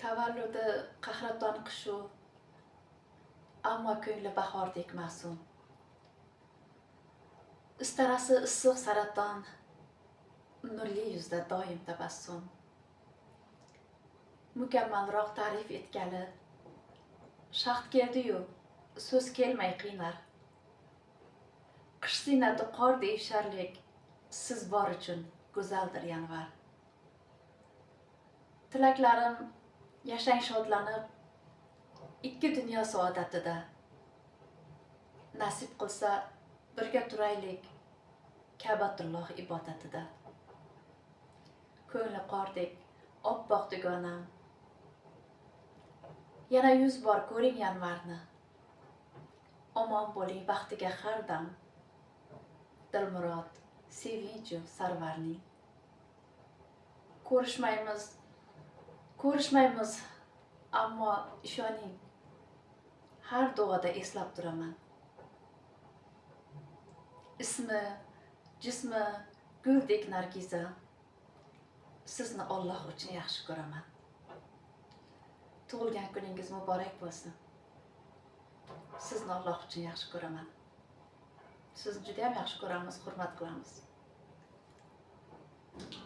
Tavalludi qahraton qishu, ammo ko'ngli bahordek ma'sum. Istarasi issiq saraton, nurli yuzda doim tabassum. Mukammalroq ta'rif etgali shaxt keldi-yu, so'z kelmay qiynar. Qish ziynati qor deyisharlik, siz bor uchun go'zaldir yanvar. Tilaklarim, yashang shodlanib, ikki dunyo saodatida. Nasib qilsa, birga turaylik Ka'batulloh ibodatida. Ko'ngli qordek oppoq dugonam. Yana 100 bor ko'ring yanvarni. Omon bo'ling baxtiga har dam. Dilmurod, sevinchu Sarvarning. Ko'rishmaymiz, ko'rishmaymiz, ammo ishoning, har duoda eslab turaman. Ismi, jismi guldek Nargiza. Sizni Alloh uchun yaxshi ko'raman. Tug'ilgan kuningiz muborak bo'lsin. Sizni Alloh uchun yaxshi ko'raman. Sizni juda ham yaxshi ko'ramiz, hurmat qilamiz.